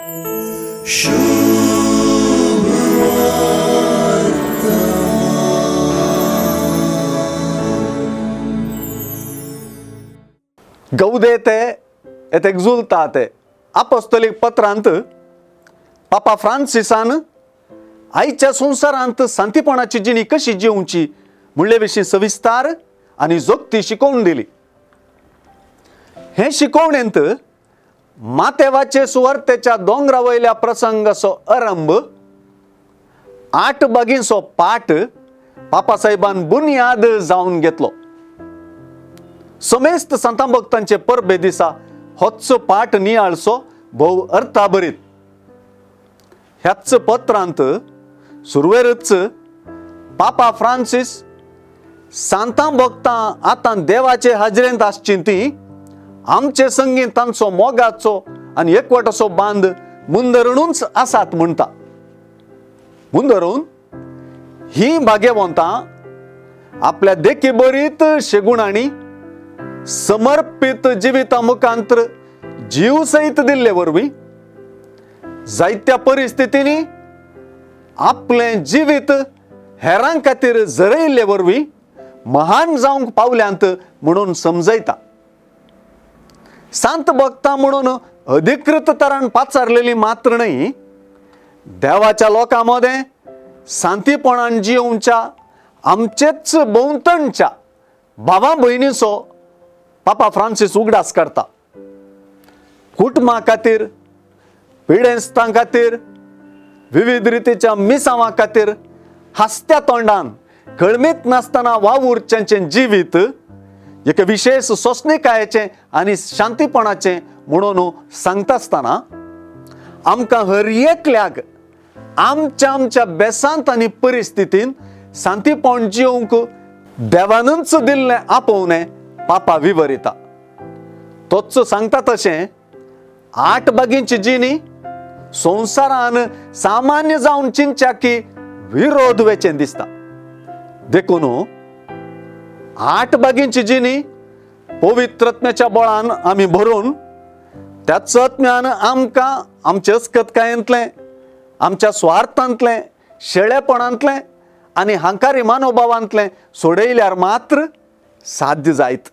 गौदेते एत एक्झुल्ताते आपोस्तोलीक पत्रांत पापा फ्रांसिसान आयच्या संवसारांत शांतीपणाची जिणी कशी जिवची म्हणले विशीं सविस्तार आनी जोगती शिकोवन दिली. हे शिकोवणेंत मातेवाचे सुवार्तेच्या दोंगरा वयल्या प्रसंगाचो आरंभ 8 बागींचो पाठ पापासाहेबान बुनियाद जावन घेतलो. समेस्त संतां भक्तांचे परबे दिसा होच पाठ नियाळचो भोव अर्थाभरीत. ह्याच पत्रांत सुरवेरच पापा फ्रांसीस सांतां भक्तां आतां देवाचे हाजरेंत आसची ती आमचे संगीत तांचो मोगाचो आनी एकवटाचो बांद मुंदरणूच आसात म्हणटा. मुंदरून ही भाग्यवंतां आपल्या देखी बरीत शेगुणांनी समर्पित जिविता मुखांतर जीव सहित दिल्ले वरवीं जायत्या परिस्थितींनी आपलें जिवीत हेरां खातीर झरयिल्ले वरवीं महान जावंक पावल्यांत म्हणून समजयता. सांत भक्तां म्हणून अधिकृत तरान पाचारलेली मात्र न्हय, देवाच्या लोकां मदें शांतीपणान जियोवच्या आमचेच भोंवतणच्या भावा भयणीचो पापा फ्रांसीस उगडास करता. कुटुंबा खातीर, पिडेस्तां खातीर, विविध रितीच्या मिसांवा खातीर हासत्या तोंडान कळमीत नासतना वावुरच्यांचें जिवीत एक विशेष सोंसणीकायेचें आनी शांतीपणाचें म्हणून सांगता आसतना आमकां हर एकल्याक आमच्या आमच्या बेसांत आनी परिस्थितीन शांतीपण जिवंक देवानूच दिल्लें आपोवणें पापा विवरिता. तोच सांगता तशें 8 बागींची जिणी संवसारान सामान्य जावन चिंतच्या की विरोध वेचें दिसता. देखून 8 बागींची जिणी पवित्रत्म्याच्या बळान आमी भरून त्याच आत्म्यान आमकां आमचे अस्कतकायेंतलें, आमच्या स्वार्थांतलें, शेळेपणांतलें आनी हांकारी मनोभावांतलें सोडयल्यार मात्र साध्य जायत.